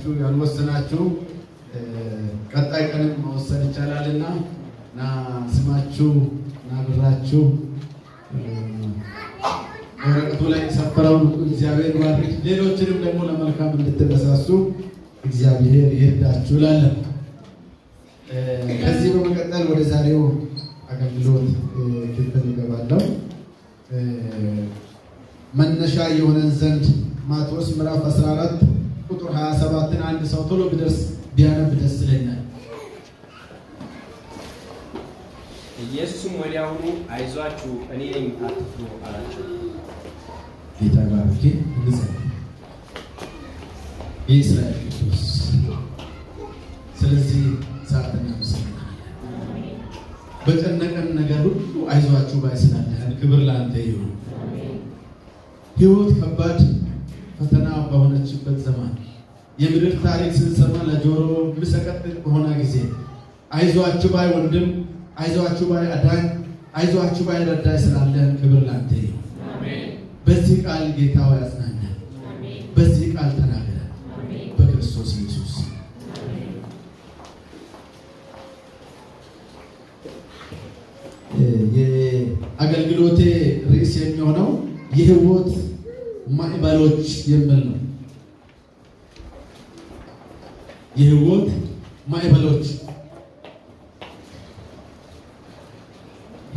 ያላችሁ ያልወሰናችሁ ቀጣይ ቀንም መወሰን ይቻላልና ና ስማችሁ ና ብራችሁ ወረቀቱ ላይ የሰፈረውን እግዚአብሔር ባርክ። ሌሎችንም ደግሞ ለመልካም እንድትነሳሱ እግዚአብሔር ይርዳችሁ እላለሁ። ከዚህ በመቀጠል ወደ ዛሬው አገልግሎት ክፍል እገባለሁ። መነሻ የሆነን ዘንድ ማቴዎስ ምዕራፍ 14 ቁጥር 27ን አንድ ሰው ቶሎ ቢደርስ ቢያነብ ደስ ይለኛል። ኢየሱስም ወዲያውኑ አይዟችሁ እኔ ነኝ አትፍሩ አላቸው። ጌታ ባርኬ። እንጸልይ። የእስራኤል ቅዱስ፣ ስለዚህ ሰዓት እናመሰግናለን። በጨነቀን ነገር ሁሉ አይዟችሁ ባይ ስላለህን ክብር ለአንተ ይሁን። ሕይወት ከባድ ፈተና በሆነችበት ዘመን፣ የምድር ታሪክ ስንሰማ ለጆሮ የሚሰቀጥጥ በሆነ ጊዜ አይዟችሁ ባይ ወንድም፣ አይዟችሁ ባይ አዳኝ፣ አይዟችሁ ባይ ረዳይ ስላለህን ክብር ለአንተ ይሁን። በዚህ ቃል ጌታ ሆይ አጽናናን። በዚህ ቃል ተናገረን በክርስቶስ ኢየሱስ። የአገልግሎቴ ርዕስ የሚሆነው የሕይወት ማዕበሎች የሚል ነው። የሕይወት ማዕበሎች።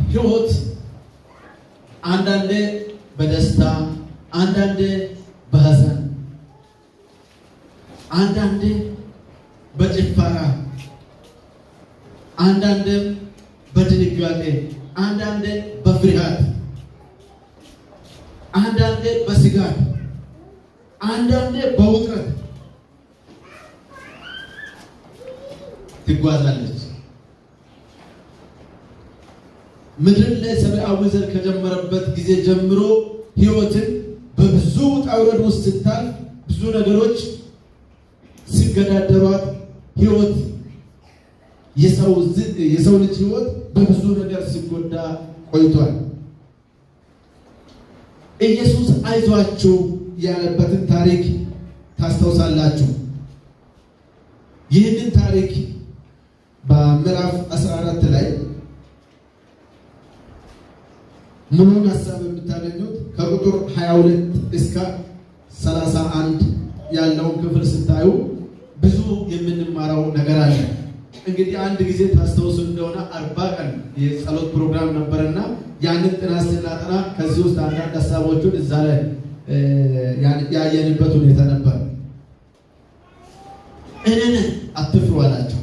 ሕይወት አንዳንዴ በደስታ፣ አንዳንዴ በሐዘን፣ አንዳንዴ በጭፈራ፣ አንዳንዴም በድንጋጤ፣ አንዳንዴ በፍርሃት፣ አንዳንዴ በስጋት፣ አንዳንዴ በውጥረት ትጓዛለች። ምድር ላይ ሰብአዊ ዘር ከጀመረበት ጊዜ ጀምሮ ሕይወትን በብዙ ውጣ ውረድ ውስጥ ስታልፍ፣ ብዙ ነገሮች ሲገዳደሯት፣ ሕይወት የሰው ልጅ ሕይወት በብዙ ነገር ሲጎዳ ቆይቷል። ኢየሱስ አይዟችሁ ያለበትን ታሪክ ታስታውሳላችሁ። ይህንን ታሪክ በምዕራፍ 14 ላይ ሙሉን ሀሳብ የምታገኙት ከቁጥር 22 እስከ 31 ያለውን ክፍል ስታዩ ብዙ የምንማረው ነገር አለ። እንግዲህ አንድ ጊዜ ታስታውሱ እንደሆነ 40 ቀን የጸሎት ፕሮግራም ነበርና ያንን ጥናት ስናጠና ከዚህ ውስጥ አንዳንድ ሀሳቦቹን እዛ ላይ ያየንበት ሁኔታ ነበር። እኔ ነኝ አትፍሩ አላቸው።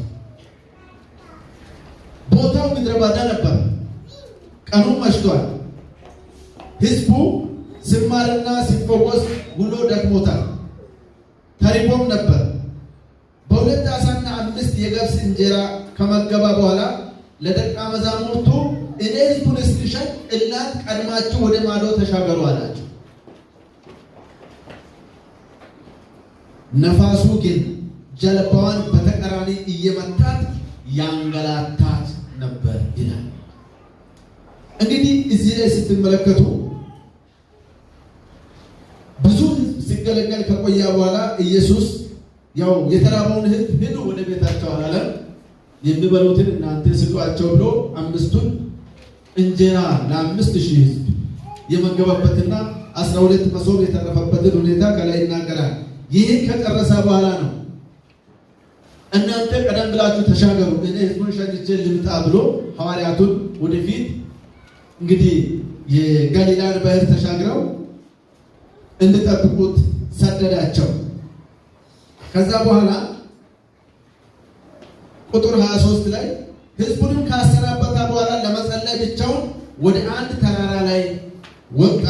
ቦታው ምድረ በዳ ነበር። ቀኑ መሽቷል። ሕዝቡ ሲማርና ሲፈወስ ውሎ ደክሞታል፣ ተርቦም ነበር። በሁለት ዓሣና አምስት የገብስ እንጀራ ከመገባ በኋላ ለደቀ መዛሙርቱ እኔ ሕዝቡን እስክሸኝ እናንተ ቀድማችሁ ወደ ማዶ ተሻገሩ አላቸው። ነፋሱ ግን ጀልባዋን በተቃራኒ እየመታት ያንገላታት ነበር ይላል። እንግዲህ እዚህ ላይ ስትመለከቱ ብዙ ሕዝብ ሲገለገል ከቆየ በኋላ ኢየሱስ ያው የተራበውን ሕዝብ ሂዱ ወደ ቤታቸው አላለም። የሚበሉትን እናንተ ስጧቸው ብሎ አምስቱን እንጀራ ለ5,000 ሕዝብ የመገበበትና 12 መሶብ የተረፈበትን ሁኔታ ከላይ ይናገራል። ይህን ከጨረሰ በኋላ ነው እናንተ ቀደም ብላችሁ ተሻገሩ፣ እኔ ሕዝቡን ሸኝቼ ልምጣ ብሎ ሐዋርያቱን ወደፊት እንግዲህ የገሊላን ባህር ተሻግረው እንዲጠብቁት ሰደዳቸው። ከዛ በኋላ ቁጥር 23 ላይ ሕዝቡንም ካሰናበተ በኋላ ለመጸለይ ብቻውን ወደ አንድ ተራራ ላይ ወጣ።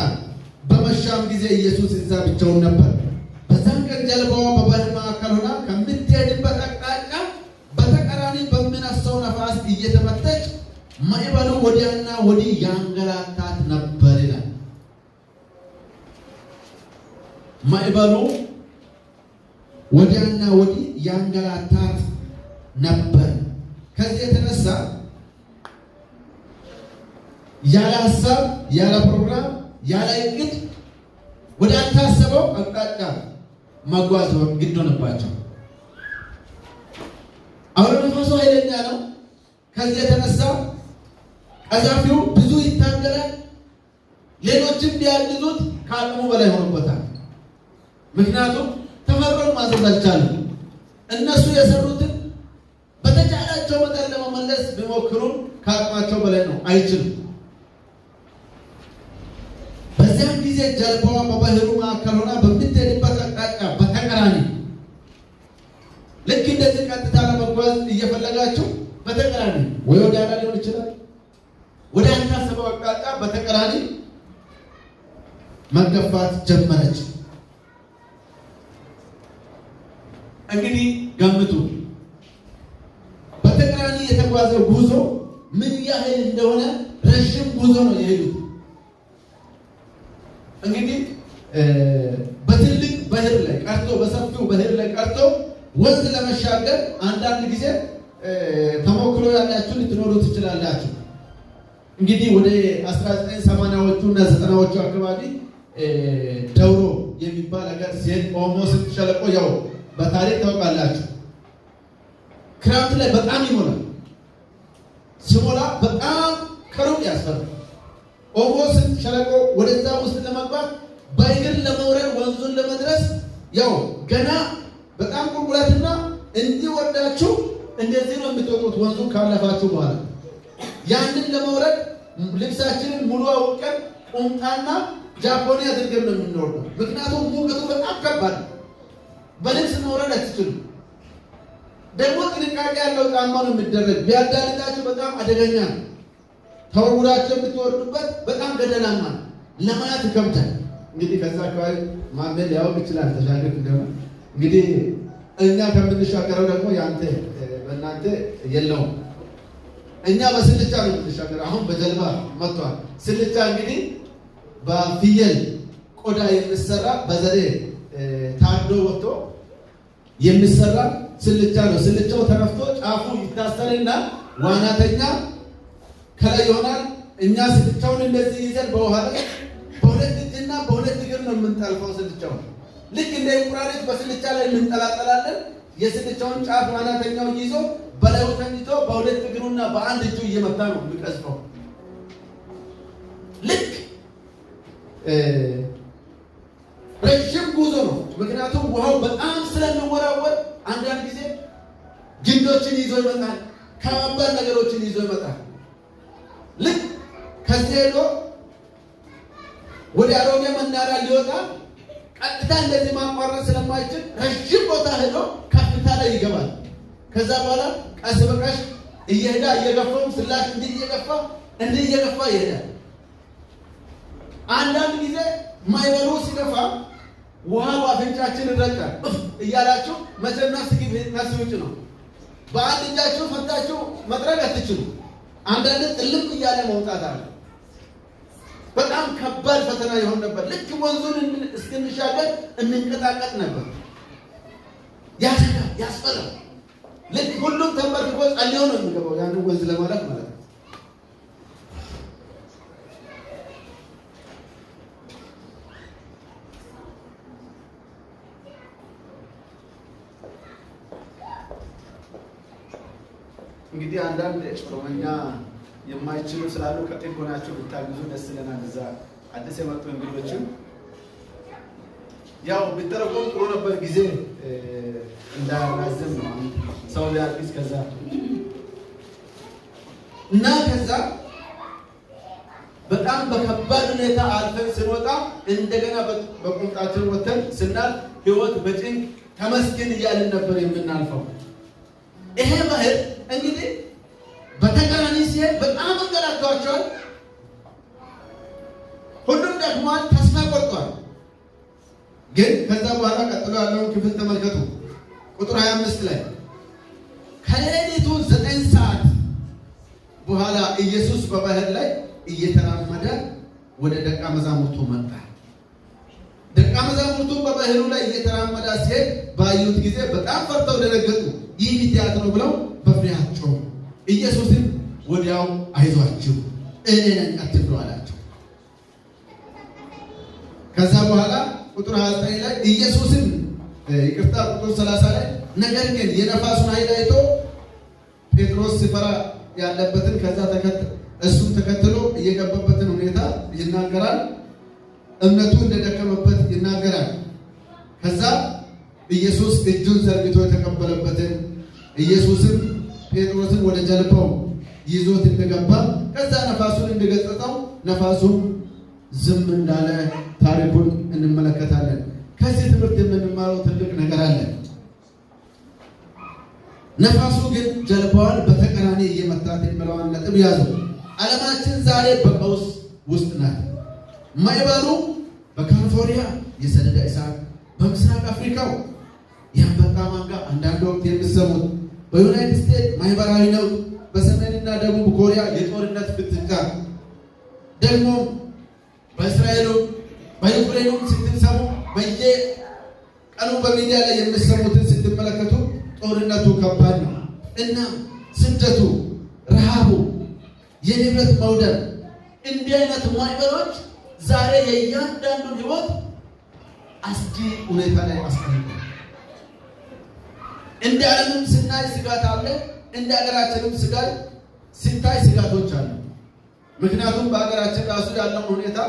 በመሻም ጊዜ ኢየሱስ እዛ ብቻውን ነበር። በዛን ቀን ጀልባዋ በባህር መካከል ሆና ከምትሄድበት አቅጣጫ በተቃራኒ በሚነፍሰው ነፋስ እየተመተች ማዕበሉ ወዲያና ወዲህ ያንገላታት ነበር ይላል። ማዕበሉ ወዲያና ወዲህ ያንገላታት ነበር። ከዚህ የተነሳ ያለ ሀሳብ፣ ያለ ፕሮግራም፣ ያለ እቅድ ወደ አልታሰበው አቅጣጫ መጓዝ ግድ ሆነባቸው። ነፋሱ ኃይለኛ ነው። ከዚህ የተነሳ ቀዛፊው ብዙ ይታገላል። ሌሎችም ቢያግዙት ከአቅሙ በላይ ሆኖበታል። ምክንያቱም ተፈጥሮን ማዘዝ አልቻሉም። እነሱ የሰሩትን በተቻላቸው መጠን ለመመለስ ቢሞክሩም ከአቅማቸው በላይ ነው፣ አይችሉም። በዚያን ጊዜ ጀልባዋ በባህሩ መካከል ሆና በምትሄድበት አቅጣጫ በተቃራኒ፣ ልክ እንደዚህ ቀጥታ ለመጓዝ እየፈለጋችሁ በተቃራኒ ወይ ወደ ኋላ ሊሆን ይችላል፣ ወደ ያልታሰበው አቅጣጫ በተቃራኒ መገፋት ጀመረች። እንግዲህ ገምቱ፣ በተቃራኒ የተጓዘው ጉዞ ምን ያህል እንደሆነ። ረዥም ጉዞ ነው የሄዱት። እንግዲህ በትልቅ ባህር ላይ ቀርቶ፣ በሰፊው ባህር ላይ ቀርቶ ወንዝ ለመሻገር አንዳንድ ጊዜ ተሞክሮ ያላችሁ ልትኖሩ ትችላላችሁ። እንግዲህ ወደ 1980ዎቹ እና 90ዎቹ አካባቢ ደውሮ የሚባል ሀገር ሲሄድ ኦሞ ስምጥ ሸለቆ ያው በታሪክ ታውቃላችሁ። ክረምት ላይ በጣም ይሞላል። ሲሞላ በጣም ከሩቅ ያስፈራል። ኦሞ ስምጥ ሸለቆ ወደዛ ውስጥ ለመግባት፣ በእግር ለመውረድ፣ ወንዙን ለመድረስ ያው ገና በጣም ቁልቁለትና እንዲህ ወርዳችሁ እንደዚህ ነው የምትወጡት። ወንዙን ካለፋችሁ በኋላ ያንን ለመውረድ ልብሳችንን ሙሉ አውልቀን ቁምጣና ጃፖኒ አድርገን ነው የምንወርደው። ምክንያቱም ሙቀቱ በጣም ከባድ ነው። በልብስ መውረድ አትችሉም። ደግሞ ጥንቃቄ ያለው ጫማ ነው የሚደረግ። ቢያዳልጣችሁ በጣም አደገኛ ነው። ተወርውራችሁ የምትወርዱበት በጣም ገደላማ ነው። ለማየት ይከብዳል። እንግዲህ ከዛ አካባቢ ማሜ ሊያውቅ ይችላል ተሻገር እንደሆነ። እንግዲህ እኛ ከምንሻገረው ደግሞ ያንተ በእናንተ የለውም። እኛ በስልቻ ነው የምንሻገረው። አሁን በጀልባ መጥቷል። ስልቻ እንግዲህ በፍየል ቆዳ የሚሰራ፣ በዘዴ ታርዶ ወጥቶ የሚሰራ ስልቻ ነው። ስልቻው ተነፍቶ ጫፉ ይታሰርና ዋናተኛ ከላይ ይሆናል። እኛ ስልቻውን እንደዚህ ይዘን በውሃ ላይ በሁለት እጅና በሁለት እግር ነው የምንጠልፈው ስልቻውን። ልክ እንደ እንቁራሪት በስልቻ ላይ እንንጠላጠላለን። የስልቻውን ጫፍ ዋናተኛው ይዞ በላዩ ተኝቶ በሁለት እግሩና በአንድ እጁ እየመታ ነው የሚቀዝፈው። ልክ ረዥም ጉዞ ነው። ምክንያቱም ውሃው በጣም ስለሚወራወር አንዳንድ ጊዜ ግንዶችን ይዞ ይመጣል፣ ከባባድ ነገሮችን ይዞ ይመጣል። ልክ ከዚህ ሄዶ ወደ አሮጌ መናኸሪያ ሊወጣ ቀጥታ እንደዚህ ማቋረጥ ስለማይችል ረዥም ቦታ ሄዶ ከፍታ ላይ ይገባል። ከዛ በኋላ ቀስ በቀስ እየሄዳ እየገፋው ስላሽ እንዲህ እየገፋ እንዲህ እየገፋ ይሄዳል። አንዳንድ ጊዜ ማይበሉ ሲገፋ ውሃ በአፍንጫችን ይረጫል። እፍ እያላችሁ መቼም ነፍስ ግቢ ነፍስ ውጭ ነው። በአንድ እጃችሁ ፈታችሁ መጥረግ አትችሉ። አንዳንድ ጥልቅ እያለ መውጣት አለ። በጣም ከባድ ፈተና ይሆን ነበር። ልክ ወንዙን እስክንሻገር እንንቀጣቀጥ ነበር። ያሰጋል፣ ያስፈራል። ልክ ሁሉም ተንበርክኮ ጸልዮ ነው የሚገባው ያንን ወንዝ ለማለፍ ማለት ነው። እንግዲህ አንዳንድ ኦሮምኛ የማይችሉ ስላሉ ከጥግ ሆናችሁ ብታግዙ ደስ ይለናል። እዛ አዲስ የመጡ እንግዶችም ያው ቢተረጎም ጥሩ ነበር። ጊዜ እንዳያራዝም ነው ሰው ቢያግዝ ከዛ እና ከዛ በጣም በከባድ ሁኔታ አልፈን ስንወጣ እንደገና በቁምጣችን ወተን ስናልፍ ህይወት በጭንቅ ተመስገን እያልን ነበር የምናልፈው። ይሄ ባህር እንግዲህ በተቃራኒ ሲሄድ በጣም እንገላቷቸዋል። ሁሉም ደክሟል፣ ተስፋ ቆርጧል። ግን ከዛ በኋላ ቀጥሎ ያለውን ክፍል ተመልከቱ። ቁጥር 25 ላይ ከሌሊቱ 9 ሰዓት በኋላ ኢየሱስ በባህር ላይ እየተራመደ ወደ ደቀ መዛሙርቱ መጣ። ደቀ መዛሙርቱ በባህሩ ላይ እየተራመደ ሲሄድ ባዩት ጊዜ በጣም ፈርተው ደነገጡ። ይህ ምትሃት ነው ብለው በፍርሃት ጮኹ። ኢየሱስም ወዲያው አይዟችሁ፣ እኔ ነኝ፣ አትፍሩ አላቸው። ከዛ በኋላ ቁጥር 29 ላይ ኢየሱስም፣ ይቅርታ፣ ቁጥር 30 ላይ ነገር ግን የነፋሱን ኃይል አይቶ ጴጥሮስ ሲፈራ ያለበትን ከዛ እሱን ተከትሎ እየገባበትን ሁኔታ ይናገራል። እምነቱ እንደደከመበት ይናገራል። ከዛ ኢየሱስ እጁን ዘርግቶ የተቀበለበትን፣ ኢየሱስም ጴጥሮስን ወደ ጀልባው ይዞት እንደገባ፣ ከዛ ነፋሱን እንደገሰጸው፣ ነፋሱም ዝም እንዳለ ታሪኩን እንመለከታለን። ከዚህ ትምህርት የምንማረው ትልቅ ነገር አለ። ነፋሱ ግን ጀልባዋን በተቃራኒ እየመታት የሚለዋን ነጥብ ያዙ። ዓለማችን ዛሬ በቀውስ ውስጥ ናት። ማዕበሉ በካሊፎርኒያ የሰደድ እሳት፣ በምስራቅ አፍሪካው የአንበጣ መንጋ፣ አንዳንድ ወቅት የምትሰሙት፣ በዩናይትድ ስቴትስ ማህበራዊ ነውጥ፣ በሰሜንና ደቡብ ኮሪያ የጦርነት ፍጥጫ፣ ደግሞ በእስራኤሉ በዩክሬኑም ስትሰሙ፣ በየቀኑ በሚዲያ ላይ የምትሰሙትን ስትመለከቱ ጦርነቱ ከባድ ነው እና ስደቱ፣ ረሃቡ፣ የንብረት መውደም፣ እንዲህ አይነት ማዕበሎች ዛሬ የእያንዳንዱን ህይወት አስጊ ሁኔታ ላይ አስቀምጧል። እንደ ዓለምም ስናይ ስጋት አለ። እንደ ሀገራችንም ስጋት ሲታይ ስጋቶች አሉ። ምክንያቱም በሀገራችን ራሱ ያለውን ሁኔታ፣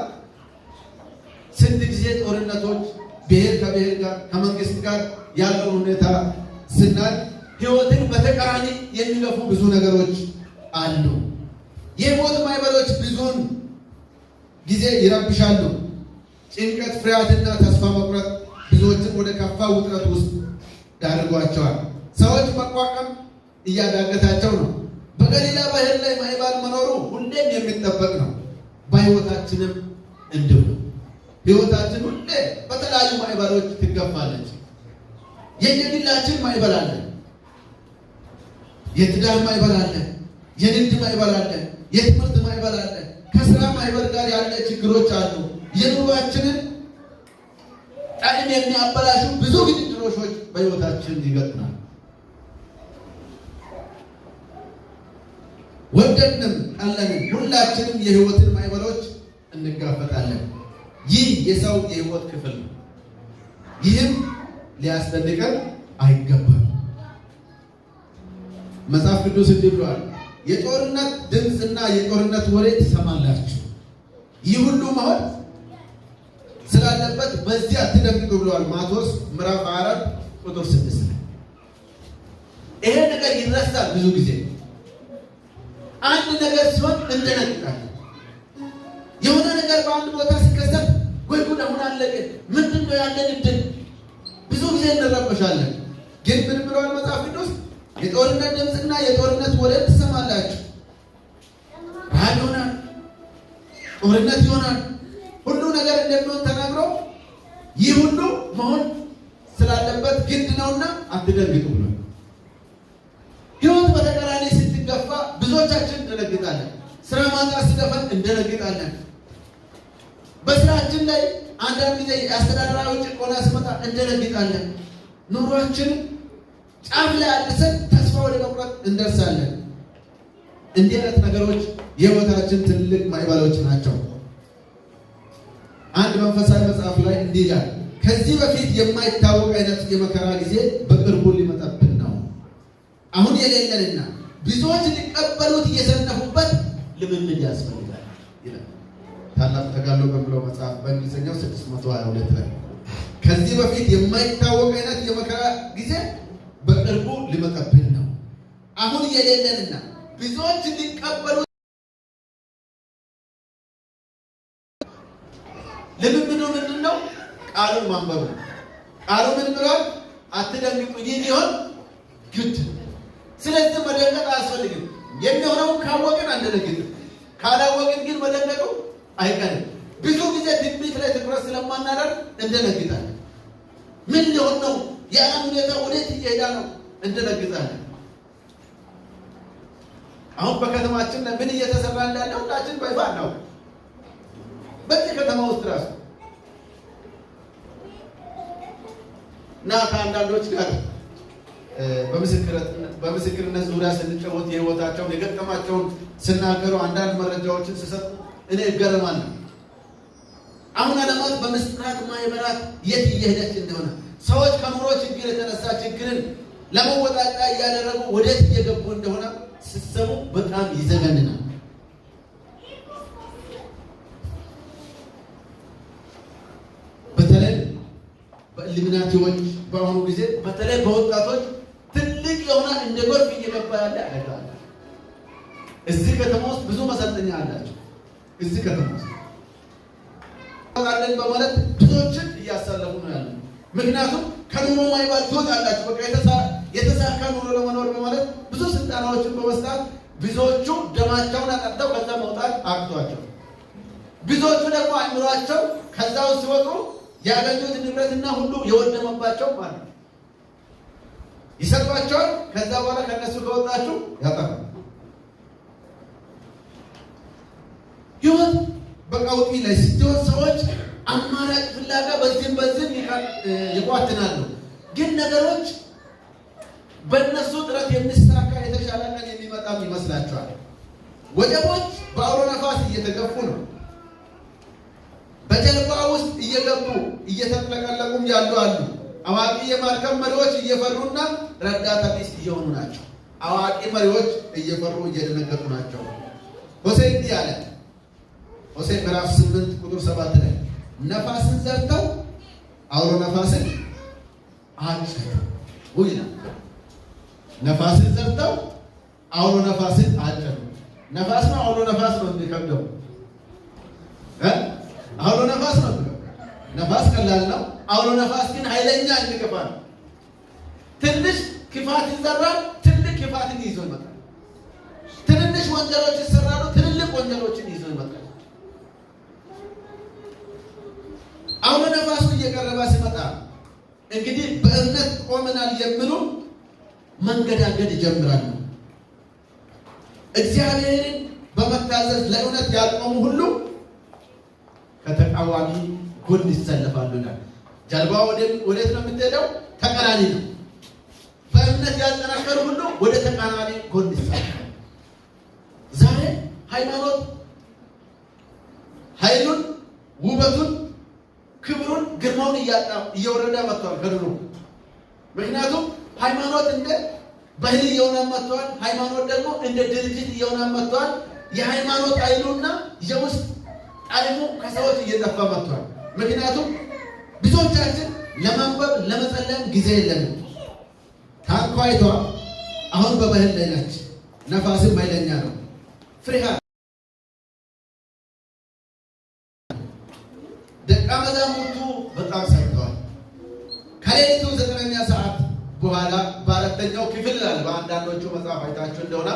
ስንት ጊዜ ጦርነቶች፣ ብሔር ከብሔር ጋር፣ ከመንግስት ጋር ያለውን ሁኔታ ስናይ ህይወትን በተቃራኒ የሚገፉ ብዙ ነገሮች አሉ። የሞት ማዕበሎች ብዙውን ጊዜ ይረብሻሉ። ጭንቀት፣ ፍርሃትና ተስፋ መቁረጥ ብዙዎችን ወደ ከፋ ውጥረት ውስጥ ዳርጓቸዋል። ሰዎች መቋቋም እያዳገታቸው ነው። በገሊላ ባህር ላይ ማዕበል መኖሩ ሁሌም የሚጠበቅ ነው። በህይወታችንም እንዲሁ ነው። ህይወታችን ሁሌ በተለያዩ ማዕበሎች ትገፋለች። የየግላችን ማዕበል አለ። የትዳር ማዕበል አለ። የንግድ ማዕበል አለ። የትምህርት ማዕበል አለ። ከስራ ማዕበል ጋር ያለ ችግሮች አሉ። የኑሯችንን ጣዕም የሚያበላሹ ብዙ ግድግሮሾች በህይወታችን ይገጥማል። ወደድንም ጠላንም ሁላችንም የህይወትን ማዕበሎች እንጋፈጣለን። ይህ የሰው የህይወት ክፍል ነው። ይህም ሊያስደንቀን አይገባም። መጽሐፍ ቅዱስ እንዲህ ብሏል፣ የጦርነት ድምፅና የጦርነት ወሬ ትሰማላችሁ። ይህ ሁሉ መሆን ስላለበት በዚህ አትደንግጡ ብለዋል። ማቴዎስ ምዕራፍ 24 ቁጥር 6 ላይ። ይሄ ነገር ይረሳል። ብዙ ጊዜ አንድ ነገር ሲሆን እንደነግጣለን። የሆነ ነገር በአንድ ቦታ ሲከሰት ወይ ጉድ አሁን አለቀ፣ ምንድን ነው ያለን እድል? ብዙ ጊዜ እንረበሻለን። ግን ምን ብለዋል መጽሐፍ ቅዱስ? የጦርነት ድምፅና የጦርነት ወሬ ትሰማላችሁ። ረሃብ ይሆናል፣ ጦርነት ይሆናል፣ ሁሉ ነገር እንደሚሆን ተናግሮ ይህ ሁሉ መሆን ስላለበት ግድ ነውና አትደንግጡ ብሏል። ህይወት በተቃራኒ ስትገፋ ብዙዎቻችን እንደነግጣለን። ስራ ማጣት ሲገፋን እንደነግጣለን። በስራችን ላይ አንዳንድ ጊዜ የአስተዳደራዊ ጭቆና ሲመጣ እንደነግጣለን። ኑሯችን ጫፍ ላይ አድርሰን ተስፋ ወደ መቁረጥ እንደርሳለን። እንዲህ አይነት ነገሮች የህይወታችን ትልቅ ማዕበሎች ናቸው። አንድ መንፈሳዊ መጽሐፍ ላይ እንዲህ ይላል፣ ከዚህ በፊት የማይታወቅ አይነት የመከራ ጊዜ በቅርቡ ሊመጣብን ነው። አሁን የሌለንና ብዙዎች ሊቀበሉት እየሰነፉበት ልምምድ ያስፈልጋል ይላል። ታላቅ ተጋድሎ በሚለው መጽሐፍ በእንግሊዝኛው 622 ላይ ከዚህ በፊት የማይታወቅ አይነት የመከራ ጊዜ በቅርቡ ሊመጣብን ነው። አሁን የሌለንና ብዙዎች ሊቀበሉት። ልምምዱ ምንድን ነው? ቃሉን ማንበብ ነው። ቃሉ ምን ብሏል? አትደንግጡ፣ ይህ ሊሆን ግድ። ስለዚህ መደንገጥ አያስፈልግም። የሚሆነውን ካወቅን አንደነግጥም፣ ካላወቅን ግን መደንገጡ አይቀርም። ብዙ ጊዜ ትንቢት ላይ ትኩረት ስለማናደርግ እንደነግጣለን። ምን ሊሆን ነው? የዓለም ሁኔታ ወዴት እየሄዳ ነው? እንደነግጣለን። አሁን በከተማችን ላይ ምን እየተሰራ እንዳለ ሁላችን በይፋ አናውቅም። በዚህ ከተማ ውስጥ ራሱ እና ከአንዳንዶች ጋር በምስክርነት ዙሪያ ስንጫወት የህይወታቸውን የገጠማቸውን ስናገሩ፣ አንዳንድ መረጃዎችን ስሰጥ እኔ እገረማለሁ። አሁን ዓለማት በምስጢራት ማህበራት የት እየሄደች እንደሆነ፣ ሰዎች ከኑሮ ችግር የተነሳ ችግርን ለመወጣጫ እያደረጉ ወዴት እየገቡ እንደሆነ ሲሰሙ በጣም ይዘገንናል። በተለይ በኢሉሚናቲዎች በአሁኑ ጊዜ በተለይ በወጣቶች ትልቅ የሆነ እንደ ጎርፍ እየገባ ያለ አደጋ አለ። እዚህ ከተማ ውስጥ ብዙ መሰልጠኛ አላቸው። እዚህ ከተማ ውስጥ አለን በማለት ብዙዎችን እያሳለፉ ነው ያለው። ምክንያቱም ከኑሮ ማይባል ትወጣላችሁ፣ በቃ የተሳካ ኑሮ ለመኖር በማለት ብዙ ስልጠናዎችን በመስጣት ብዙዎቹ ደማቸውን አጠጥተው ከዛ መውጣት አቅቷቸው፣ ብዙዎቹ ደግሞ አእምሯቸው ከዛ ውስጥ ሲወጡ ያገኙት ንብረትና ሁሉ የወደመባቸው ማለት ነው። ይሰጧቸዋል። ከዛ በኋላ ከነሱ ከወጣችሁ ያጠፋል። ህይወት በቀውጢ ላይ ስትሆን ሰዎች አማራጭ ፍላጋ በዚህም በዚህም ይቋትናሉ። ግን ነገሮች በእነሱ ጥረት የሚሳካ የተሻለ ቀን የሚመጣም ይመስላቸዋል። ወጀቦች በአውሎ ነፋስ እየተገፉ ነው። በጀልባ ውስጥ እየገቡ እየተጥለቀለቁም ያሉ አሉ። አዋቂ የመርከብ መሪዎች እየፈሩና ረዳት ቢስ እየሆኑ ናቸው። አዋቂ መሪዎች እየፈሩ እየደነገጡ ናቸው። ሆሴዕ እንዲህ አለ። ሆሴዕ ምዕራፍ 8 ቁጥር 7 ላይ ነፋስን ዘርተው አውሎ ነፋስን አጨዱ ይላል። ነፋስን ዘርተው አውሎ ነፋስን አጨዱ። ነፋስ ነው አውሎ ነፋስ ነው የሚከብደው? አውሎ ነፋስ ነው። ነፋስ ቀላል ነው። አውሎ ነፋስ ግን ኃይለኛ የሚገፋ ነው። ትንሽ ክፋት ይዘራል፣ ትልቅ ክፋትን ይዞ ይመጣል። ትንንሽ ወንጀሎች ይሰራሉ፣ ትልልቅ ወንጀሎችን ይዞ ይመጣል። አውሎ ነፋሱ እየቀረበ ሲመጣ እንግዲህ በእምነት ቆመናል የሚሉ መንገዳገድ ይጀምራሉ። እግዚአብሔርን በመታዘዝ ለእውነት ያልቆሙ ሁሉ ከተቃዋሚ ጎን ይሰለፋሉ ይላል። ጀልባ ወዴት ነው የምትሄደው? ተቃራኒ ነው። በእምነት ያልጠነከሩ ሁሉ ወደ ተቃራኒ ጎን ይሰለፋሉ። ዛሬ ሃይማኖት ኃይሉን፣ ውበቱን፣ ክብሩን፣ ግርማውን እያጣ እየወረደ መጥቷል ከድሮ። ምክንያቱም ሃይማኖት እንደ ባህል እየሆነ መጥቷል። ሃይማኖት ደግሞ እንደ ድርጅት እየሆነ መጥቷል። የሃይማኖት ኃይሉና የውስጥ ጣዕሙ ከሰዎች እየጠፋ መጥቷል። ምክንያቱም ብዙዎቻችን ለማንበብ ለመጸለይም ጊዜ የለንም። ታንኳይቷ አሁን በባህር ላይ ነች። ነፋስም ኃይለኛ ነው። ፍርሃት ደቀ መዛሙርቱ በጣም ሰግተዋል። ከሌሊቱ 9ኛ ሰዓት በኋላ በአራተኛው ክፍል ይላል። በአንዳንዶቹ መጽሐፍ አይታችሁ እንደሆነ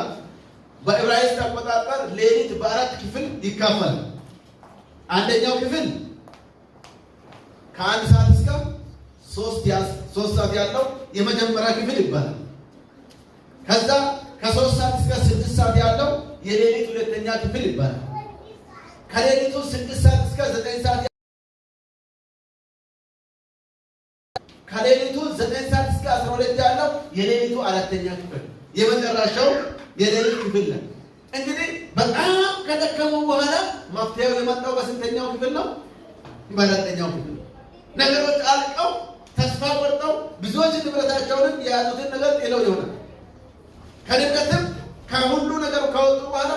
በዕብራይስጥ አቆጣጠር ሌሊት በአራት ክፍል ይካፈላል። አንደኛው ክፍል ከ1 ሰዓት እስከ 3 ሰዓት ያለው የመጀመሪያ ክፍል ይባላል። ከዛ ከ3 ሰዓት እስከ 6 ሰዓት ያለው የሌሊት ሁለተኛ ክፍል ይባላል። ከሌሊቱ 6 ሰዓት እስከ 9 ሰዓት፣ ከሌሊቱ 9 ሰዓት እስከ 12 ያለው የሌሊቱ አራተኛ ክፍል የመጨረሻው የሌሊት ክፍል ነው። እንግዲህ በጣም ከደከሙ በኋላ መፍትሄው የመጣው በስንተኛው ክፍል ነው? በአራተኛው ክፍል። ነገሮች አልቀው ተስፋ ቆርጠው ብዙዎች ንብረታቸውንም የያዙትን ነገር ጥለው ይሆናል። ከንብረትም ከሁሉ ነገር ካወጡ በኋላ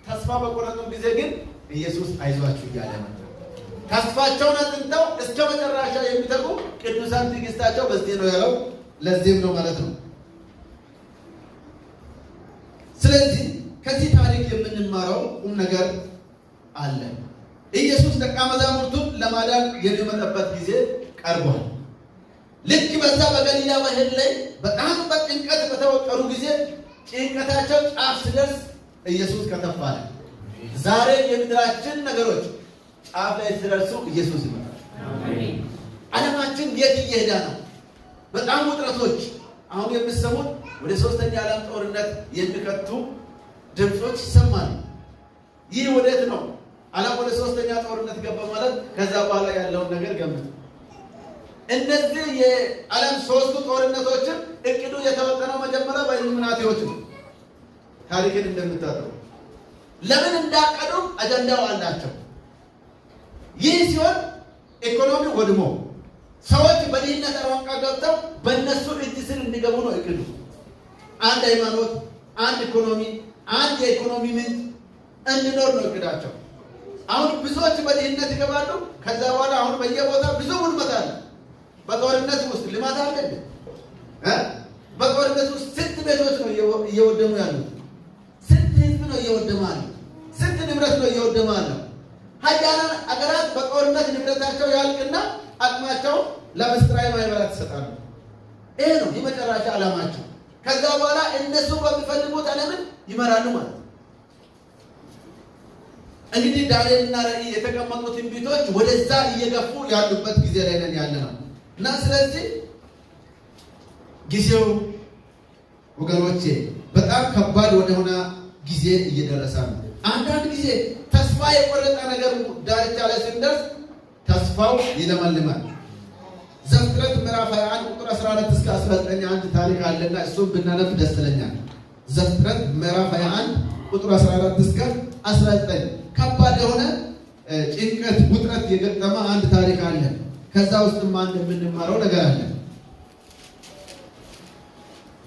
ተስፋ በቆረጡ ጊዜ ግን ኢየሱስ አይዟችሁ እያለ መጣ። ተስፋቸውን አጽንተው እስከ መጨረሻ የሚተጉ ቅዱሳን ትዕግስታቸው በዚህ ነው ያለው። ለዚህም ነው ማለት ነው። ስለዚህ ከዚህ ታሪክ የምንማረው ቁም ነገር አለ። ኢየሱስ ደቀ መዛሙርቱን ለማዳን የሚመጣበት ጊዜ ቀርቧል። ልክ በዛ በገሊላ ባህር ላይ በጣም በጭንቀት በተወጠሩ ጊዜ ጭንቀታቸው ጫፍ ሲደርስ ኢየሱስ ከተፍ አለ። ዛሬ የምድራችን ነገሮች ጫፍ ላይ ሲደርሱ ኢየሱስ ይመጣል። ዓለማችን የት እየሄደ ነው? በጣም ውጥረቶች አሁን የምትሰሙት ወደ ሶስተኛ ዓለም ጦርነት የሚከቱ ድምጾች ይሰማሉ። ይህ ወዴት ነው? ዓለም ወደ ሶስተኛ ጦርነት ገባ ማለት ከዛ በኋላ ያለውን ነገር ገምቱ። እነዚህ የዓለም ሶስቱ ጦርነቶችን እቅዱ የተወጠነው መጀመሪያ በኢሉሚናቲዎች ነው። ታሪክን እንደምታጠሩ ለምን እንዳቀዱ አጀንዳው አላቸው። ይህ ሲሆን ኢኮኖሚ ወድሞ፣ ሰዎች በድህነት አረንቋ ገብተው በእነሱ እጅ ስር እንዲገቡ ነው እቅዱ። አንድ ሃይማኖት፣ አንድ ኢኮኖሚ፣ አንድ የኢኮኖሚ ምንጭ እንዲኖር ነው እቅዳቸው። አሁን ብዙዎች በድህነት ይገባሉ። ከዛ በኋላ አሁን በየቦታ ብዙ ውድመት አለ። በጦርነት ውስጥ ልማት አለ እንዴ? በጦርነት ውስጥ ስንት ቤቶች ነው እየወደሙ ያሉት? ስንት ህዝብ ነው እየወደመ ያለው? ስንት ንብረት ነው እየወደመ ያለው? ሀያላን አገራት በጦርነት ንብረታቸው ያልቅና አቅማቸው ለምስጢራዊ ማህበራት ይሰጣሉ። ይሄ ነው የመጨረሻ ዓላማቸው። ከዛ በኋላ እነሱ በሚፈልጉት ዓለምን ይመራሉ ማለት ነው። እንግዲህ ዳንኤልና ራእይ የተቀመጡ ትንቢቶች ወደዛ እየገፉ ያሉበት ጊዜ ላይ ነን ያለ ነው እና ስለዚህ ጊዜው ወገኖቼ በጣም ከባድ ወደሆነ ጊዜ እየደረሰ ነው። አንዳንድ ጊዜ ተስፋ የቆረጠ ነገር ዳርቻ ላይ ስንደርስ ተስፋው ይለመልማል። ዘፍጥረት ምዕራፍ 21 ቁጥር 14 እስከ 19 አንድ ታሪክ አለና እሱም ብናነብ ደስ ይለኛል። ዘፍጥረት ምዕራፍ 21 ቁጥር 14 እስከ 19 ከባድ የሆነ ጭንቀት፣ ውጥረት የገጠመ አንድ ታሪክ አለ። ከዛ ውስጥም አንድ የምንማረው ነገር አለ።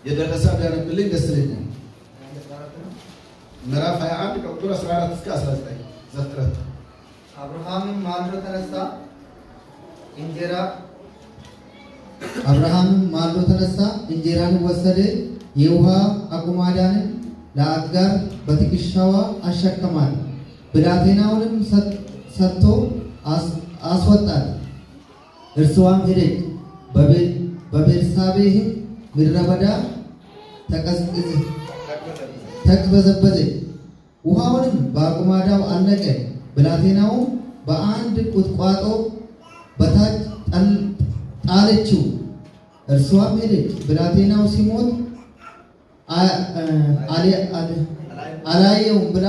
የደረሰ ቢያነብልኝ ደስ ይለኛል። ምዕራፍ 21 ከቁጥር 14 እስከ 19 ዘፍጥረት። አብርሃምም ማልዶ ተነሳ እንጀራ አብርሃምም ማልዶ ተነሳ፣ እንጀራን ወሰደ፣ የውሃ አቁማዳንም ለአጋር በትከሻዋ አሸከማት፣ ብላቴናውንም ሰጥቶ አስወጣት። እርስዋም ሄደች፣ በቤርሳቤህም ምድረ በዳ ተቅበዘበዘች። ውሃውንም በአቁማዳው አለቀ። ብላቴናውም በአንድ ቁጥቋጦ በታች ጣለችው። እርሷም ሄደች። ብላቴናው ሲሞት አላየውም ብላ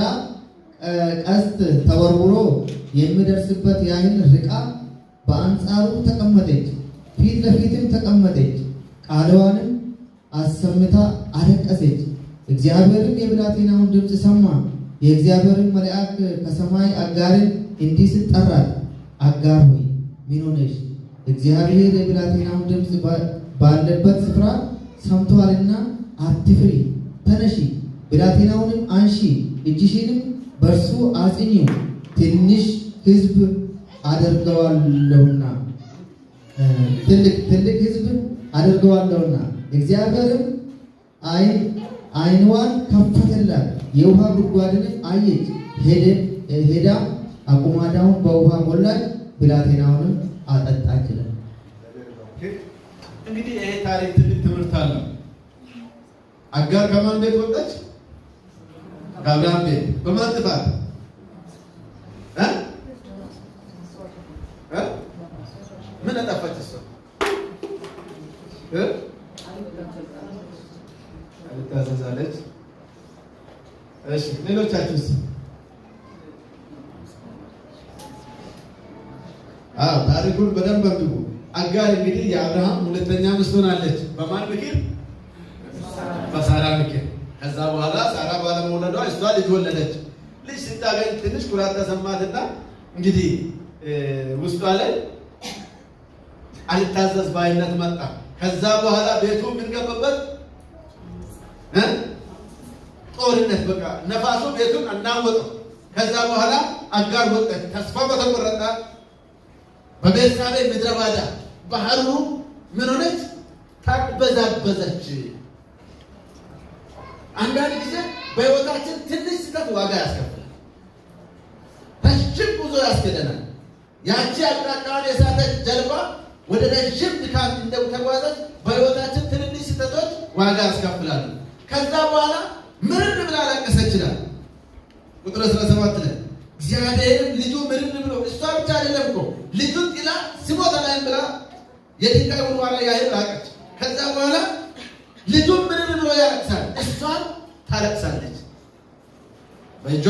ቀስት ተወርውሮ የሚደርስበት ያህል ርቃ በአንጻሩ ተቀመጠች። ፊት ለፊትም ተቀመጠች። ቃልዋንም አሰምታ አለቀሰች። እግዚአብሔርም የብላቴናውን ድምፅ ሰማ። የእግዚአብሔርን መልአክ ከሰማይ አጋርን እንዲህ ሲል ጠራት፣ አጋር ሆይ ምን ሆነሽ? እግዚአብሔር የብላቴናውን ድምፅ ባለበት ስፍራ ሰምቶአልና አትፍሪ፣ ተነሺ፣ ብላቴናውንም አንሺ፣ እጅሽንም በእርሱ አጽኚው፣ ትንሽ ሕዝብ አደርገዋለሁና ትልቅ ትልቅ ሕዝብ አደርገዋለሁና። እግዚአብሔርም ዓይንዋን ከፈተላት፣ የውሃ ጉድጓድንም አየች። ሄዳም አቁማዳውን በውሃ ሞላች፣ ብላቴናውንም አጠጣች ይላል። እንግዲህ ይሄ ታሪክ ትልቅ ትምህርት አለው። አጋር ከማን ቤት ወጣች? ከአብርሃም ቤት። በማን ጥፋት? እ እ ምን አጠፋች እሷ? እ አልታዘዛለች። እሺ ሌሎቻችሁስ? አዎ ታሪኩን በደንብ አንብቡ። አጋር እንግዲህ የአብርሃም ሁለተኛ ሚስት ሆናለች። በማን ምክር? በሳራ ምክር። ከዛ በኋላ ሳራ ባለመውለዷ እሷ ልጅ ወለደች። ልጅ ስታገኝ ትንሽ ኩራት ተሰማትና እንግዲህ ውስጧ ላይ አልታዘዝ ባይነት መጣ። ከዛ በኋላ ቤቱ ምን ገባበት? ጦርነት። በቃ ነፋሱ ቤቱን አናወጠው። ከዛ በኋላ አጋር ወጣች። ተስፋ በተቆረጠ በቤርሳቤ ምድረ በዳ ባህሩ ምን ሆነች? ተቅበዘበዘች። አንዳንድ ጊዜ በሕይወታችን ትንሽ ስህተት ዋጋ ያስከፍላል። ረጅም ጉዞ ያስኬደናል። ያቺ አቅጣጫዋን የሳተች ጀልባ ወደ ረጅም ድካም እንደተጓዘች በሕይወታችን ትንንሽ ስህተቶች ዋጋ ያስከፍላሉ። ከዛ በኋላ ምርር ብላ አለቀሰች ይላል ቁጥር 17 ላይ። እግዚአብሔርም ልጁ ምርር ብሎ፣ እሷ ብቻ አይደለም እኮ፣ ልጁን ጥላ ሲሞት አላይም ብላ የድንጋይ ውርዋራ ያህል ራቀች። ከዛ በኋላ ልጁን ምርር ብሎ ያለቅሳል፣ እሷን ታለቅሳለች። በእጇ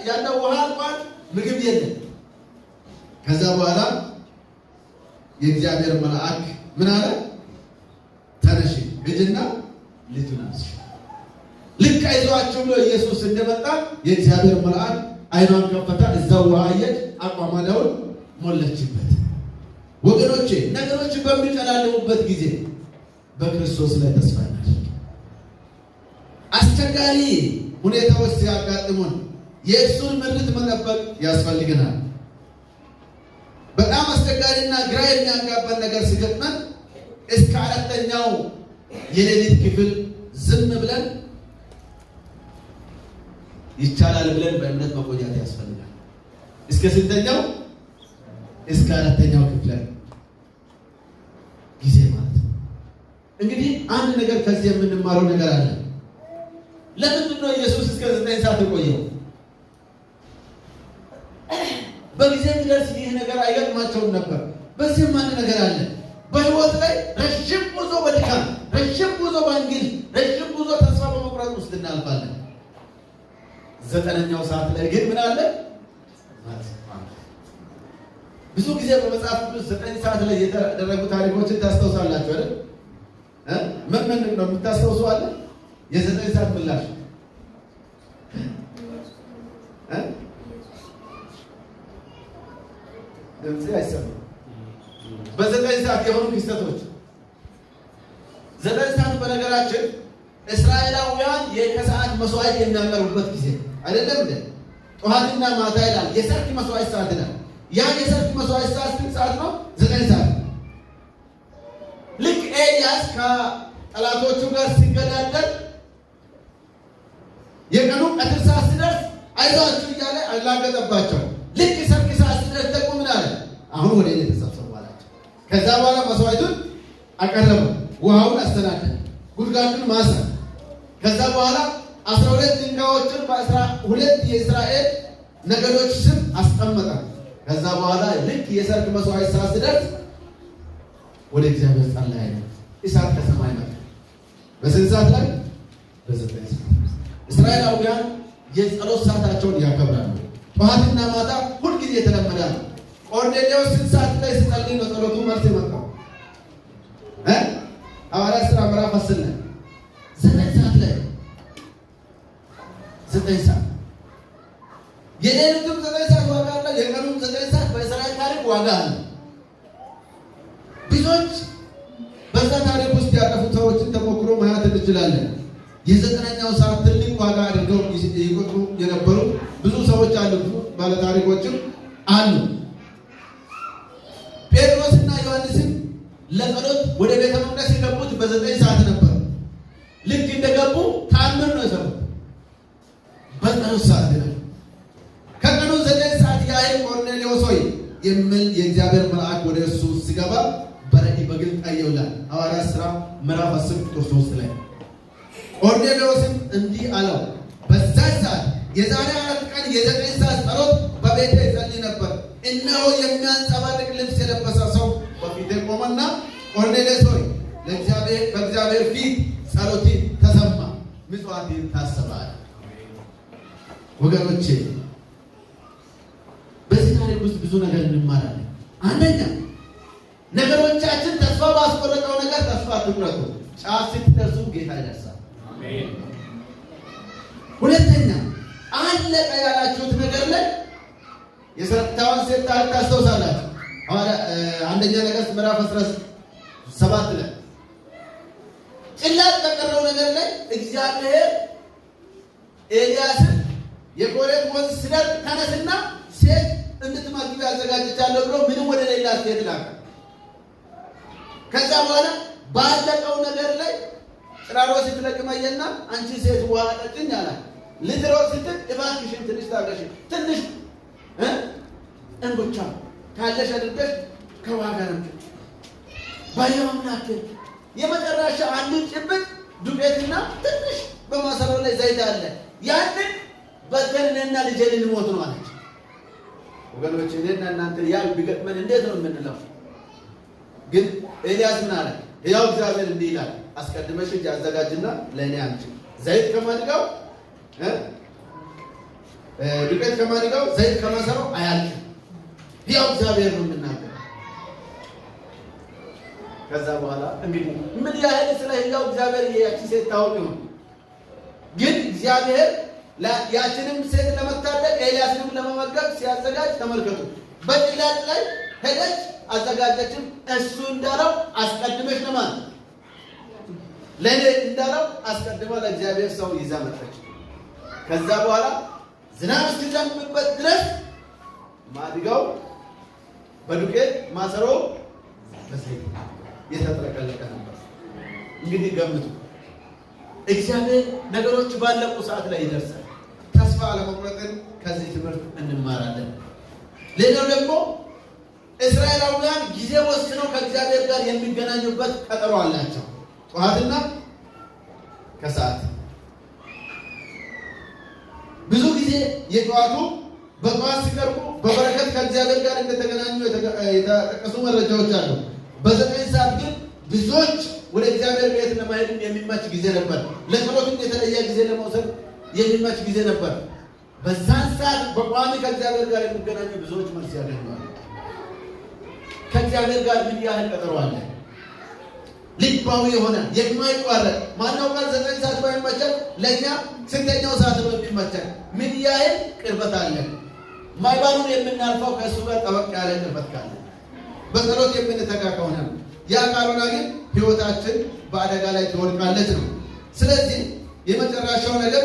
ያለው ውሃ አልቋል፣ ምግብ የለም። ከዛ በኋላ የእግዚአብሔር መልአክ ምን አለ? ተነሺ፣ ሂጂና ልጁን አንሺ። ልክ አይዟችሁ ብሎ ኢየሱስ እንደመጣ የእግዚአብሔር መልአክ ዓይኗን ከፈታ፣ እዛው ውሃ አየች፣ አቋማዳውን ሞላችበት። ወገኖቼ ነገሮች በሚጨላለሙበት ጊዜ በክርስቶስ ላይ ተስፋ እናድርግ። አስቸጋሪ ሁኔታዎች ሲያጋጥሙን የእሱን ምሪት መጠበቅ ያስፈልገናል። በጣም አስቸጋሪና ግራ የሚያጋባን ነገር ሲገጥመን እስከ አራተኛው የሌሊት ክፍል ዝም ብለን ይቻላል ብለን በእምነት መቆየት ያስፈልጋል። እስከ ስንተኛው? እስከ አራተኛው ክፍለ ጊዜ ማለት ነው። እንግዲህ አንድ ነገር ከዚህ የምንማረው ነገር አለ። ለምንድን ነው ኢየሱስ እስከ 9 ሰዓት የቆየው? በጊዜ ቢደርስ ይህ ነገር አይገጥማቸውም ነበር። በዚህም አንድ ነገር አለ። በህይወት ላይ ረዥም ጉዞ በድካም፣ ረዥም ጉዞ በእንግል፣ ረዥም ጉዞ ተስፋ በመቁረጥ ውስጥ እናልፋለን። 9ኛው ሰዓት ላይ ግን ምን አለ? ብዙ ጊዜ በመጽሐፍ ቅዱስ 9 ሰዓት ላይ የተደረጉ ታሪኮችን ታስታውሳላችሁ አይደል? ምን ምን ነው የምታስታውሱ አለ? የ9 ሰዓት ምላሽ ድምጽ አይሰማም። በ9 ሰዓት የሆኑ ክስተቶች 9 ሰዓት በነገራችን እስራኤላውያን የከሰዓት መስዋዕት የሚያቀርቡበት ጊዜ አይደለም እንዴ? ጠዋትና ማታ ይላል። የሰርክ መስዋዕት ሰዓት ይላል። ያ የሰርክ መስዋዕት ሰዓት ስንት ሰዓት ነው? 9 ሰዓት። ልክ ኤልያስ ከጠላቶቹ ጋር ሲገዳደር የቀኑ ቀትር ሰዓት ሲደርስ አይዟችሁ እያለ አላገጠባቸው። ልክ ሰርክ ሰዓት ሲደርስ ደግሞ ምን አለ? አሁን ወደ እኔ ተሰብሰቡ አላቸው። ከዛ በኋላ መስዋዕቱን አቀረበ፣ ውሃውን አስተናገደ፣ ጉድጓዱን ማሰ። ከዛ በኋላ 12 ድንጋዮችን በ12 የእስራኤል ነገዶች ስም አስቀመጠ። ከዛ በኋላ ልክ የሰርክ መስዋዕት ሰዓት ሲደርስ ወደ እግዚአብሔር ጸለየ። እሳት ከሰማይ መጣ። በስንት ሰዓት ላይ? በ9 ሰዓት። እስራኤላውያን የጸሎት ሰዓታቸውን ያከብራሉ። ጠዋትና ማታ ሁልጊዜ የተለመደ ነው። ቆርኔሌዎስ ስንት ሰዓት ላይ ሲጸልይ ነው ጸሎቱ መልስ የመጣው? ሐዋርያት ሥራ ምዕራፍ 10 ላይ 9 ሰዓት ላይ 9 ሰዓት። የሌሊቱም 9 ሰዓት ዋጋ አለ፣ የቀኑም 9 ሰዓት በእስራኤል ታሪክ ዋጋ አለ። ብዙዎች በዛ ታሪክ ውስጥ ያለፉ ሰዎችን ተሞክሮ ማየት እንችላለን። የ9ኛው ሰዓት ትልቅ ዋጋ አድርገው ይቆጥሩ የነበሩ ብዙ ሰዎች አሉ፣ ብዙ ባለታሪኮችም አሉ። ጴጥሮስና ዮሐንስም ለጸሎት ወደ ቤተ መቅደስ የገቡት በ9 ሰዓት ነበር። ልክ እንደገቡ ተአምር ነው የሰሩት። በጸሎት ሰዓት ነው። ከቀኑ 9 ሰዓት ያህል ቆርኔሌዎስ ሆይ የሚል የእግዚአብሔር መልአክ ወደ እርሱ ሲገባ በራእይ በግልጥ አየው ይላል ሐዋርያት ሥራ ምዕራፍ 10 ቁጥር 3 ላይ። ቆርኔሌዎስም እንዲህ አለው፣ በዛች ሰዓት የዛሬ 4 ቀን የ9 ሰዓት ጸሎት በቤቴ እጸልይ ነበር። እነሆ የሚያንጸባርቅ ልብስ የለበሰ ሰው በፊቴ ቆመና ቆርኔሌዎስ ሆይ በእግዚአብሔር ፊት ጸሎትህ ተሰማ፣ ምጽዋትህም ታሰበ አለ። ወገኖቼ በዚህ ታሪክ ውስጥ ብዙ ነገር እንማራለን። አንደኛ ነገሮቻችን ተስፋ ባስቆረጠው ነገር ተስፋ አትቁረጡ። ጫፍ ስትደርሱ ጌታ ይደርሳል። ሁለተኛ አለቀ ያላችሁት ነገር ላይ የሰራፕታዋን ሴት ታሪክ ታስታውሳላችሁ። አንደኛ ነገሥት ምዕራፍ 17 ላይ ጭላጭ በቀረው ነገር ላይ እግዚአብሔር ኤልያስን የኮሬብ ወንዝ ሲደርቅ ተነስና ሴት እንድትመግብ አዘጋጅቻለሁ ብሎ ምንም ወደ ሌላ ሴት ላከ። ከዛ በኋላ ባለቀው ነገር ላይ ጭራሮ ስትለቅም አየና አንቺ ሴት ውሃ አጠጪኝ አላት። ልትሮጥ ስትል እባክሽን ትንሽ ታገሽ፣ ትንሽ እንጎቻ ካለሽ አድርገሽ ከውሃ ጋር አምጪ። ባየው አምላክ የመጨረሻ አንድ ጭብጥ ዱቄትና ትንሽ በማሰሮ ላይ ዘይት አለ፣ ያንን በልተን እኔና ልጄ ልንሞት ነው አለች። ወገኖች እኔና እናንተ ያ ቢገጥመን እንዴት ነው የምንለው? ግን ኤልያስ ምን አለ? ሕያው እግዚአብሔር እንዲህ ይላል፣ አስቀድመሽ እጅ አዘጋጅና ለእኔ አምጪ። ዘይት ከማድጋው ዱቄት ከማድጋው ዘይት ከማሰሮው አያልቅም። ሕያው እግዚአብሔር ነው የምናገረው። ከዛ በኋላ እንግዲህ ምን ያህል ስለ ሕያው እግዚአብሔር ያቺ ሴት ታውቅ ይሆን? ግን እግዚአብሔር ያችንም ሴት ለመታደግ ኤልያስንም ለመመገብ ሲያዘጋጅ ተመልከቱ። በጭላጭ ላይ ሄደች፣ አዘጋጀችም። እሱ እንዳለው አስቀድመሽ ለማን ለእኔ እንዳለው አስቀድማ ለእግዚአብሔር ሰው ይዛ መጣች። ከዛ በኋላ ዝናብ እስኪዘንብበት ድረስ ማድጋው በዱቄት ማሰሮ በዘይት የተጥለቀለቀ ነበር። እንግዲህ ገምቱ። እግዚአብሔር ነገሮች ባለቁ ሰዓት ላይ ይደርሳል። ተስፋ አለመቁረጥን ከዚህ ትምህርት እንማራለን። ሌላው ደግሞ እስራኤላውያን ጊዜ ወስነው ከእግዚአብሔር ጋር የሚገናኙበት ቀጠሮ አላቸው፣ ጠዋትና ከሰዓት። ብዙ ጊዜ የጠዋቱ በጠዋት ሲቀርቡ በበረከት ከእግዚአብሔር ጋር እንደተገናኙ የተጠቀሱ መረጃዎች አሉ። በ9 ሰዓት ግን ብዙዎች ወደ እግዚአብሔር ቤት ለማሄድ የሚመች ጊዜ ነበር። ለጸሎትም የተለየ ጊዜ ለመውሰድ የሚመች ጊዜ ነበር። በዛን ሰዓት በቋሚ ከእግዚአብሔር ጋር የሚገናኙ ብዙዎች መልስ ያገኛሉ። ከእግዚአብሔር ጋር ምን ያህል ቀጠሮ አለ? ልባዊ የሆነ የማይቋረጥ ማነው? ቀን 9 ሰዓት ባይመቸን ለእኛ ስንተኛው ሰዓት ነው የሚመቸን? ምን ያህል ቅርበት አለ? ማይባሉን የምናልፈው ከእሱ ጋር ጠበቅ ያለ ቅርበት ካለ በጸሎት የምንተጋ ከሆነ ነው። ያ ካልሆነ ግን ሕይወታችን በአደጋ ላይ ትወድቃለች ነው። ስለዚህ የመጨረሻው ነገር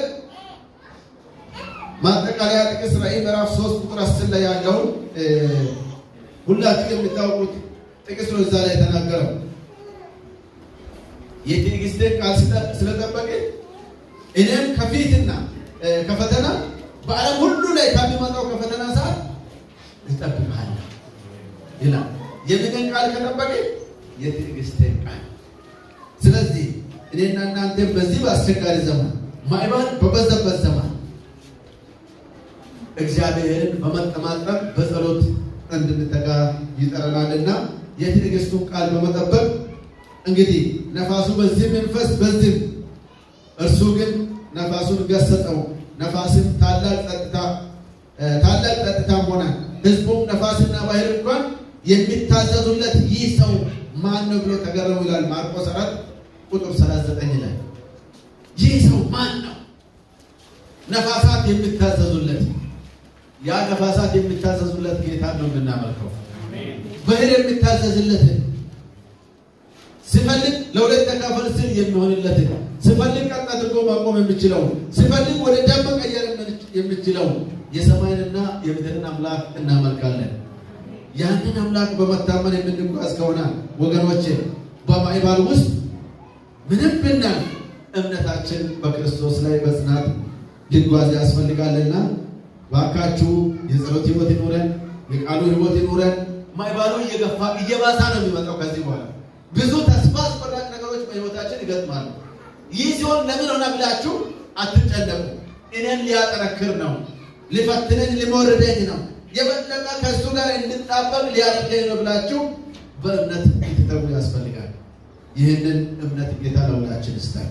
ማጠቃለያ ጥቅስ ራዕይ ምዕራፍ 3 ቁጥር 10 ላይ ያለውን ሁላችሁ የምታውቁት ጥቅስ ነው። እዛ ላይ የተናገረው የትዕግስቴን ቃል ስለጠበቀ እኔም ከፊትና ከፈተና በዓለም ሁሉ ላይ ከሚመጣው ከፈተና ሰዓት እጠብቅሃለሁ ይላል። የምንን ቃል ከጠበቀ? የትዕግስቴን ቃል። ስለዚህ እኔና እናንተ በዚህ በአስቸጋሪ ዘመን ማዕበል በበዛበት ዘመን እግዚአብሔርን በመጠማጠም በጸሎት እንድንተጋ ይጠራናልና የትዕግስቱን ቃል በመጠበቅ እንግዲህ ነፋሱ በዚህ መንፈስ በዚህም እርሱ ግን ነፋሱን ገሰጸው፣ ነፋስም ታላቅ ጸጥታም ሆነ። ሕዝቡም ነፋስና ባህር እንኳን የሚታዘዙለት ይህ ሰው ማን ነው ብሎ ተገረሙ ይላል ማርቆስ 4 ቁጥር 39 ላይ። ይህ ሰው ማን ነው? ነፋሳት የሚታዘዙለት። ያ ነፋሳት የሚታዘዙለት ጌታ ነው የምናመልከው። ባህር የሚታዘዝለት፣ ሲፈልግ ለሁለት ተካፈል ስል የሚሆንለትን፣ ሲፈልግ ቀጥ አድርጎ ማቆም የሚችለው፣ ሲፈልግ ወደ ደም መቀየር የሚችለው የሰማይንና የምድርን አምላክ እናመልካለን። ያንን አምላክ በመታመን የምንጓዝ ከሆነ ወገኖቼ በማዕበል ውስጥ ምንም ብናልፍ እምነታችን በክርስቶስ ላይ በጽናት ሊጓዝ ያስፈልጋልና ባካችሁ የጸሎት ሕይወት ይኑረን፣ የቃሉ ሕይወት ይኑረን። ማዕበሉ እየገፋ እየባሳ ነው የሚመጣው። ከዚህ በኋላ ብዙ ተስፋ አስቆራጭ ነገሮች በሕይወታችን ይገጥማሉ። ይህ ሲሆን ለምን ሆነ ብላችሁ አትጨነቁ። እኔን ሊያጠነክር ነው፣ ሊፈትነኝ፣ ሊሞርደኝ ነው፣ የበለጠ ከእሱ ጋር እንድጣበቅ ሊያደርገኝ ነው ብላችሁ በእምነት እንድትተጉ ያስፈልጋል። ይህንን እምነት ጌታ ለሁላችን ይስጠን።